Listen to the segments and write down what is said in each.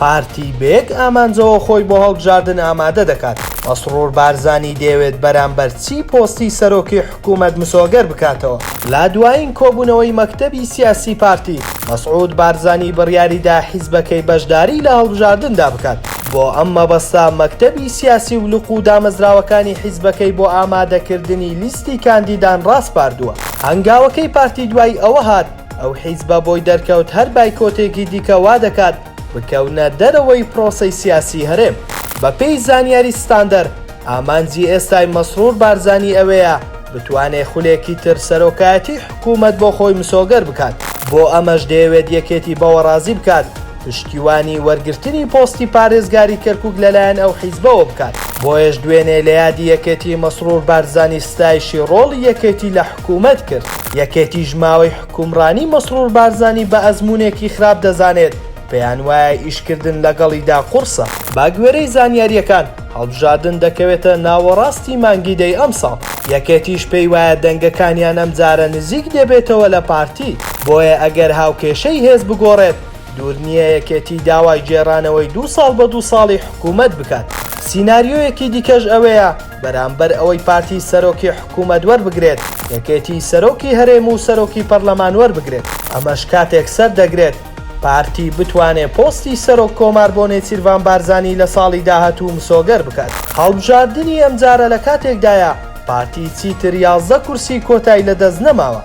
پارتی بە یەک ئامانجەوە خۆی بۆ هەڵبژاردن ئامادە دەکات، مەسڕوڕ بارزانی دەیەوێت بەرامبەر چی پۆستی سەرۆکی حکومەت مسۆگەر بکاتەوە. لە دوایین کۆبوونەوەی مەکتەبی سیاسی پارتی، مەسعود بارزانی بڕیاریدا حیزبەکەی بەشداری لە هەڵبژاردندا بکات، بۆ ئەم مەبەستە مەکتەبی سیاسی و لق و دامەزراوەکانی حیزبەکەی بۆ ئامادەکردنی لیستی کاندیدان ڕاسپاردووە. هەنگاوەکەی پارتی دوای ئەوە هات، ئەو حیزبە بۆی دەرکەوت هەر بایکۆتێکی دیکە وا دەکات بکەونە دەرەوەی پرۆسەی سیاسی هەرێم. بەپێی زانیاری ستاندەر، ئامانجی ئێستای مەسرور بارزانی ئەوەیە بتوانێ خولێکی تر سەرۆکایەتی حکوومەت بۆ خۆی مسۆگەر بکات، بۆ ئەمەش دەیەوێت یەکێتی بەوە ڕازی بکات پشتیوانی وەرگرتنی پۆستی پارێزگاری کەرکوک لەلایەن ئەو حیزبەوە بکات، بۆیەش دوێنێ لە یادی یەکێتی مەسرور بارزانی ستایشی ڕۆڵی یەکێتی لە حکوومەت کرد. یەکێتیش ماوەی حوکمڕانی مەسرور بارزانی بە ئەزموونێکی خراپ دەزانێت، پێیانوایە ئیشکردن لەگەڵیدا قوڕسە. بەگوێرەی زانیارییەکان، هەڵبژاردن دەکەوێتە ناوەڕاستی مانگی دەی ئەمساڵ، یەکێتیش پێیوایە دەنگەکانیان ئەمجارە نزیک دەبێتەوە لە پارتی، بۆیە ئەگەر هاوکێشەی هێز بگۆڕێت، دوور نییە یەکێتی داوای گێڕانەوەی دوو ساڵ بە دوو ساڵی حکوومەت بکات. سیناریۆیەکی دیکەش ئەوەیە، بەرامبەر ئەوەی پارتی سەرۆکی حکوومەت وەربگرێت، یەکێتی سەرۆکی هەرێم و سەرۆکی پەرلەمان وەربگرێت. ئەمەش کاتێک سەردەگرێت، پارتی بتوانێ پۆستی سەرۆک کۆمار بۆ نێچیرڤان بارزانی لە ساڵی داهاتوو مسۆگەر بکات. هەڵبژاردنی ئەمجارە لە کاتێکدایە، پارتی چیتر 11 کورسی کۆتای لەدەست نەماوە،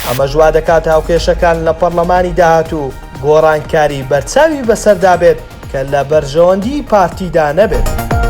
ئەمەش وادەکات هاوکێشەکان لە پەڕلەمانی داهاتوو گۆڕانکاری بەرچاوی بەسەردا بێت کە لە بەرژەوەندیی پارتیدا نەبێت.